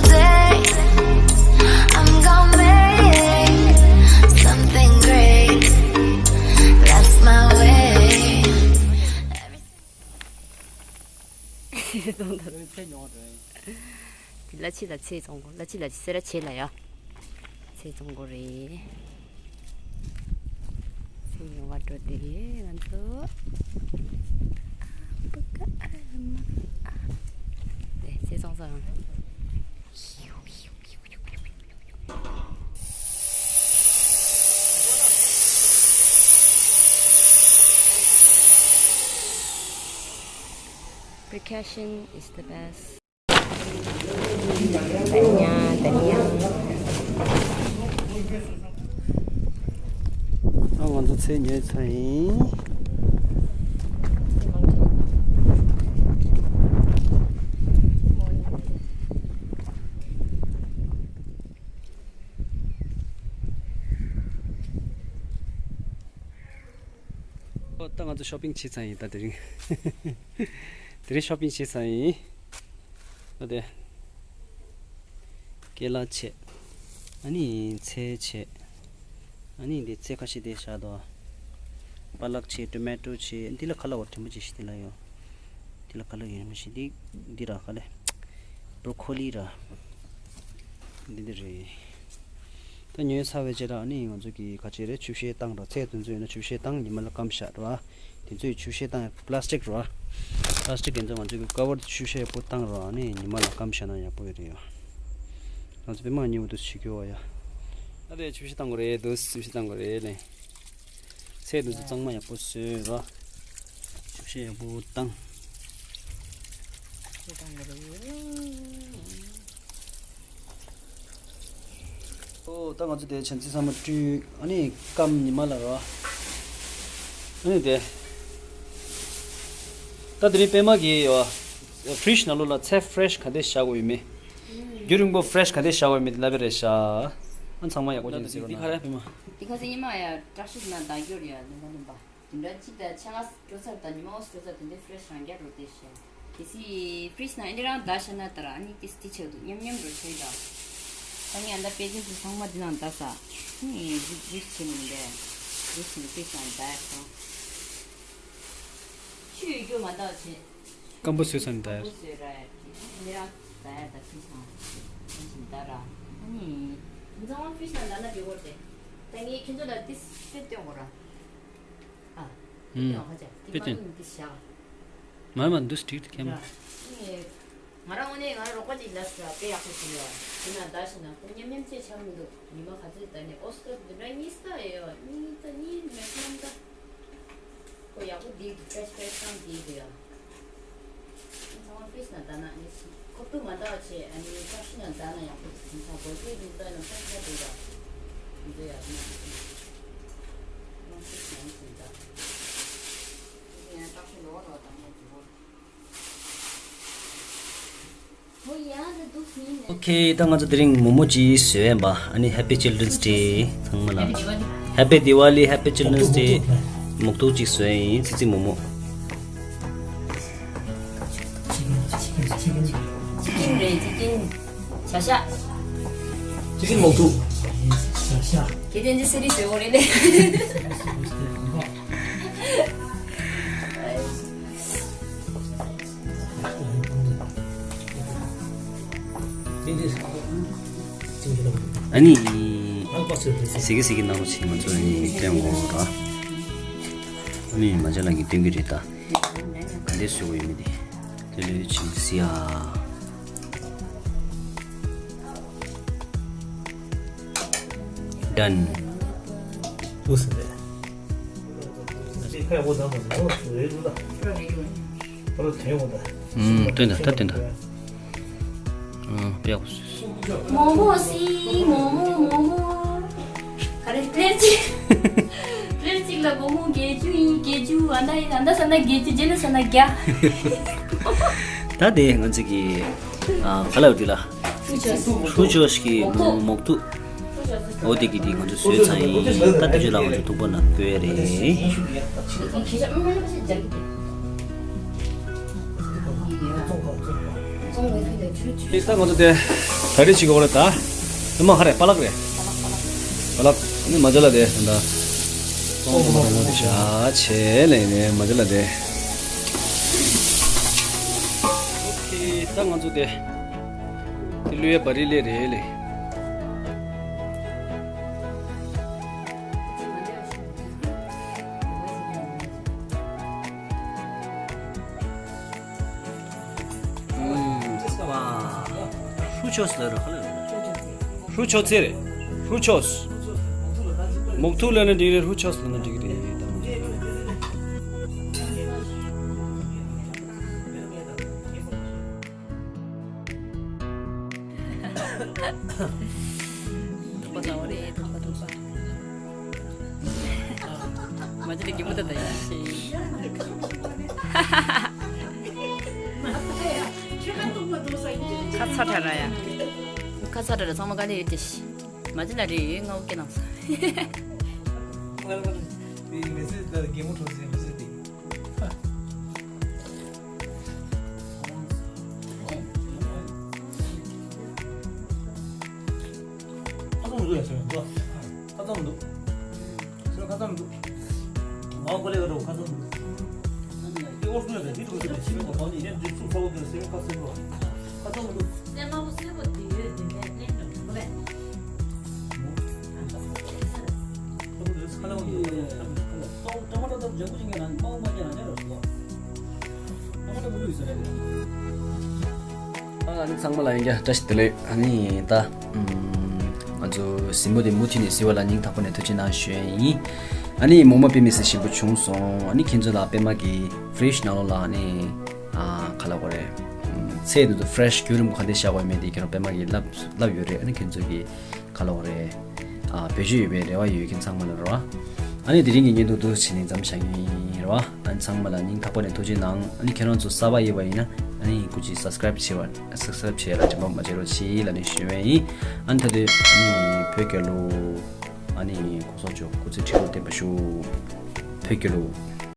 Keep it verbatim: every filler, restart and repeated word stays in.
Day, I'm gonna make something great. That's my way. གླ་ཕྱི་ལ་ཚེ་བཙོང་གོ། གླ་ཕྱི་ལ་སེ་ར་བྱེས་ལ་ཡ། ཚེ་བཙོང་གོ་རེད། ཚེ་ཡོང་བ་འགྲོ་དེ་རེད་ང་ཚོ། ཨ་པུ་ཀ་ཨ་མ། ཨ། དེ་ཚེ་བཙོང་ས་ཡོང་། Precaution is the best. ཨ། ང་ཚོ་ཚལ་ཉོས་ཚར་ཡིན། ཨོ། ད་ང་ཚོ་ཤོ་པིང་བྱས་ཚར་ཡིན། ད་དེ་རིང་དེ་རིང་ཤོ་པིང་བྱས་ཚར་ཡིན། ཨོ་དེ། ཀེ་ལ་བྱས། ཨ་ནི་ཚལ་བྱས། ཨ་ནི་འདི་ཚལ་ཁ་ཤས་དེ་བཞག་འདུག་པ་ལག་བྱས། ཊོ་མེ་ཊོ་བྱས། འདི་ལ་ཁ་ལག་བ་དྲན་པོ་ཅིག་ཞིག་འདི་ལ་ཡོད། འདི་ལ་ཁ་ལག་ཡོད་མ་ཤེས། འདི་འདི་ར་ཁ་ལས། བྲོ་ཁོ་ལི་ར། འདི་འདི་རེད། ད་ཉོས་ཚར་བའི་རྗེས་ལ་ཨ་ནི་ང་ཚོ་གི་ག་ཅི་རེད། ཆུ་བཤལ་བཏང་ར། ཚལ་དེ་ཚོ་ཡིན་ན་ཆུ་བཤལ་བཏང་། ཉི་མ་ལ་སྐམ་བཞག་ར། དེ་ཚོའི་ཆུ་བཤལ་བཏང་ཡ་པ་ལ་སི་ཊིག་ར། པ་ལ་སི་ཊིག་དེ་ཚོ་ང་ཚོ་གི་ཀ་བར་དེ་ཆུ་བཤལ་ཡག་པོ་བཏང་ར། ཨ་ནི་ཉི་མ་ལ་སྐམ་བཞག་ན་ཡག་པོ་ཡོད་རེད་ཡ། ང་ཚོ་པད་མ་ཉེ་བོ་དུ་བྱེད་རྒྱུ་བ་ཡ། ཨ་རེ་ཆུ་བཤལ་བཏང་དགོས་རེད་འདུག་ཆུ་བཤལ་བཏང་དགོས་རེད་ལེ། ཚལ་དེ་ཚོ་གཙང་མ་ཡག་པོ་བཟོས་ར། ཆུ་བཤལ་ཡག་པོ་བཏང་། ཨོ། ད་ང་ཚོ་དེ་བྱ་ཚིལ་ཚང་མ་བཀྲུས། ཨ་ནི་སྐམ་ཉི་མ་ལ་ར། ཨ་ནི་དེ། ད་དེ་རིང་པད་མ་གི་ཡོ། ཕི་རིཇ་ནང་ལོགས་ལ་ཚལ་ཕི་རེཤ་ག་འདྲ་བཞག་དགོས་ཡོད་མེད། རྒྱུན་རིང་པོ་ཕི་རེཤ་ག་འདྲ་བཞག་དགོས་ཡོད་མེད་དེ་ལབ་པ་རེད་ཤག་ཨ་ཚང་མ་ཡག་པོ་ཅིག་ཟེར་རོགས་གནང་། འདི་ག་རེ་པད་མ། འདི་ཁ་སང་ཉི་མ་ཡ་བཀྲ་ཤིས་ན་བདག་སྐྱོར་ཡ་ལུང་པ་ལུང་པ། དེ་འདྲ་གཅིག་དང་ཆ་ང་སྤྲོ་ཚར་དང་ཉི་མ་འོ་སྤྲོ་ཚར་དེ་འདྲའི་ཕི་རེཤ་རང་རྒྱག་རོགས་དེ་ཤེས། གལ་སྲིད་ཕི་རིཇ་ནང་ཨེ་འདྲ་རང་བདག་བཞག་ན་ད་ར་ཨ་ནི་ཏིས་ཏི་ཆགས་འདུག་ཉམས་ཉམས་རོ་ཆེ་ད། ད་ངས་ཨ་ད་པེ་ཅིན་ཚོ་ཚང་མ་འདི་ནང་བདག་ས། ཨ་ནི་རིགས་རིགས་ཆེ་མི་འདྲ། རིགས་ཆེ་ནི་ཕི་རིཇ་ནང་བདག་ཡག་སོང་། ཆུ་ཡོད་རྒྱུ་མ་འདག་བྱེད། སྐམ་པོ་བཟོས་ཚར་ནས་ད་ཡར། སྐམ་པོ་བཟོས་ར་ཡར་གྱིས་ཨ་ནི་རང་ད་ཡར་ད་ཕི་སང་ཕན་ཆེན་ད་ར། ཨ་ནི་ཁྱིམ་ཚང་ཕི་སང་ད་ན་བི་བོར་ཏེ། ད་ངས་ཁྱེད་ཚོ་ལ་ཏིས་དཔེ་སྟོན་དགོས་ར། ཨ། དཔེ་སྟོན་ཧ་ཅང་ཏི་མ་ལུ་ནི་ཏིས་བཞག་མར་མ་འདུ་སྟྲིག་ཏུ་ཁྱམ། ཨ་ནི་ང་རང་དངོས་གནས་ང་རང་རོགས་པ་ཅིག་ལ་ཟ་དཔེ་ཡག་པོ་ཞིག་ཡོད། དེ་ན་ད་ཞིག་ན་ཁོ་ཉམས་ཉམས་ཅེས་ཆགས་མི་འདུག་ཉི་མ་ག་ཚོད་ད་ནི་ཨོ་སི་ཏོ་འདི་འདྲ་གཉིས་ལྟ་ཡོད་གཉིས་ལྟ་གཉིས་མེད་ཁོམ་ལྟ། ཁོ་ཡག་པོ་བསྡད་འདུག་ཕི་རེཤ་ཕི་རེཤ་བཏང་བསྡད་འདུག་ཡ། ཚང་མ་ཕི་རེཤ་ནང་ལྟ་ན་ཨ་ནི་ཁོ་ཏུ་མ་ལྟ་བ་བྱས་ཨ་ནི་ཕི་རེཤ་ནང་ལྟ་ན་ཡག་པོ་འདུག་ད་སྒོར་གྱི་ལུག་ལྟ་ན་ཕི་རེཤ་ལྟ་འདུག་ཡ། འདི་ཡ་ཨ་ནི་ཕི་རེཤ་ནང་ལྟ། ཡང་ཏག་ཏག་ལོ་རོ་དང་ཡ་འདི་བོ། ཨོ་ཁེ། ད་ང་ཚོ་དེ་རིང་མོག་མོག་ཅིག་བཟོས་ཡིན་པ། ཨ་ནི་Happy Children's Day ཚང་མ་ལ། Happy Diwali Happy Children's Day། མོག་ཐུག་ཅིག་བཟོས་ཡིན། ཙི་ཙི་མོག་མོག་ཅི་ཀིན་རེད་ཅི་ཀིན། བྱ་ཤ། ཅི་ཀིན་མོག་ཐུག་བྱ་ཤ། ཁྱེད་དེ་འདི་སེ་རི་བཟོས་འོ་རེད་ལེ། ཨ་ནི། སི་ཀི་སི་ཀི་ནང་ལོ་ཆེ་ང་ཚོ་ཨ་ནི་སྟོན་དགོས་ར། ཨ་ནི་མ་ཇ་ལགས་ཀྱིས་སྟོན་གྱི་རེད་ད། ག་འདྲས་བཟོས་དགོས་ཡོད་མེད་དེ། དེ་ལས་ཆིན་སི་ཡ། Done། ཨུ་སི་རེད། ཨུམ། སྟོན་དང་ད་སྟོན་དང་། ཨུམ། དཔེ་ཡག་པོ་བཟོས། མོག་མོག་སི་མོག་མོག་མོག་མོག་ག་རེ་པླེཊ་གཅིག་པླེཊ་གཅིག་ལ་མོག་མོག་བརྒྱད་ཅུ་ཡིན། བརྒྱད་ཅུ། ཨ་ད་ཡིན། ཨ་ད་ས་ན་བརྒྱད་ཅུ། རྗེས་ལ་ས་ན་བརྒྱ། ད་དེ་ང་ཚོ་གི་ཨ་ག་ལ་ཡོད་དེ་ལ། ཧྲུ་ཅོ་ཤི་གི་མོག་ཐུག་འོ་དེ་གི་དེ་ང་ཚོ་བཟོས་ཚར་ཡིན། ད་དེ་ཚོ་ལ་ང་ཚོ་ཐུག་པ་ན་སྤོས་རེད། ད་ང་ཚོ་དེ་ག་རེ་བྱེད་དགོས་རེད་ད། དེ་མ་ཧ་རེ་པ་ལག་རེད། པ་ལག་ནི་མ་ཇ་ལ་དེ་ད། ཏོང་ཏོང་ཏོང་ཏོང་དེ་ཤ་ཆེ་ལེ་ནི་མ་ཇ་ལ་དེ། ད་ང་ཚོ་དེ་དེ་ལུས་ཡ་བ་རི་ལེ་རེད་ལེ། ཧྲུ་ཆོས་ལ་ར་ཁ་ལ། ཧྲུ་ཆོས་ཚེ་རེད། ཧྲུ་ཆོས། མོག་ཐུག་ལ་ནི་འགྲིག་རེད། ཧྲུ་ཆོས་ལ་ནི་འགྲིག་རེད། དོགས་པ་ཟ་བ་རེད། དོགས་པ་དོགས་པ། མ་ཅི་ལ་གི་མུ་ད་ད་ཡིན་ཤེས། ཁ་ཚ་དྲ་ར་ཡ། ཁ་ཚ་དྲ་ར་ཚང་མ་དཀའ་ལས་ཡོད་དེ་ཤི། མ་ཅི་ལ་རེད་ཡོད་ང་འུ་སྐད་ནང་ས། ང་ལ་ང་ལ་མེ་སེ་ད་གད་མོ་འཕྲོ་ཟེར་མེ་སེ་དེ། ཁ་ཚང་མི་འདུག་ཡ་ཟེར་བ་འདུག་ཁ་ཚང་མི་འདུག་ཁ་ཚང་མི་འདུག་མ་འོ་ཀོ་ལེ་ག་འགྲོ་ཁ་ཚང་མི་འདུག་དེ་ཨོ་སུ་ཡ་ཟེར་དེ་འདུག་ཟེར་ཞི་མི་འདུག་གང་ནས་ཡིན་ན་འདི་ཚུགས་ཚ་བོ་དེ་ལ་སེམས་ཁ་སེམས་རོགས་ཁ་ཚང་མི་འདུག་སེམས་མ་བོ་སེ་བོ་དེ་ཡོད་དེ་ལས་ལས་འགྲོ་གོ་ལེ། ཨ་ནི་ཚང་མ་ལ་ཡང་བཀྲ་ཤིས་བདེ་ལེགས། ཨ་ནི་ད་ང་ཚོ་གཟིགས་མོ་དེ་མུ་མཐུད་ནས་གཟིགས་པ་ལ་སྙིང་ཐག་པ་ནས་ཐུགས་རྗེ་གནང་ཞུ་ཡས་ཡིན། ཨ་ནི་མོག་མ་དཔེ་མི་སྲིད་ཞིམ་པོ་བྱུང་སོང་། ཨ་ནི་ཁྱེད་ཚོ་ལ་པད་མ་གི་ཕི་རིཇ་ནང་ལོགས་ལ་ཨ་ནི་ཨ་ག་ལབ་དགོས་རེད། ཚལ་དེ་ཚོ་ཕི་རེཤ་རྒྱུན་རིང་པོ་ག་འདྲ་བཞག་དགོས་མེད་དེ་ཁྱེད་རང་པད་མ་གིས་ལབ་ལབ་ཡོད་རེད། ཨ་ནི་ཁྱེད་ཚོ་གིས་ག་ལབ་དགོས་རེད། ཨ་བེད་སྤྱོད་ཡོད་པའི་རེ་བ་ཡོད་མཁན་ཚང་མ་ལ་རེད་བ། ཨ་ནི་དེ་རིང་གི་བརྙན་ཐུང་འདི་འདྲ་བྱས་ནས་མཚམས་བཞག་གི་ཡིན་རེད་བ། ཨ་ནི་ཚང་མ་ལ་སྙིང་ཐག་པ་ནས་ཐུགས་རྗེ་གནང་། ཨ་ནི་ཁྱེད་རང་ཚོ་གསར་པ་ཡིན་པ་ཡིན་ན་ཨ་ནི་སྐུ་མཁྱེན་སབ་སི་ཀ་རེབ་བྱེད་པ་སབ་སི་ཀ་རེབ་བྱེད་ཡ་ལ་དྲན་པ་མ་བརྗེད་རོགས་གྱིས་ལབ་ནས་ཞུ་ཡས་ཡིན། ཨ་ནི་ད་དུང་ཨ་ནི་བོད་རྒྱལ་ལོ། ཨ་ནི་གོང་ས་མཆོག་སྐུ་ཚེ་ཁྲི་ལོ་བརྟན་པར་ཤོག་བོད་རྒྱལ་ལོ།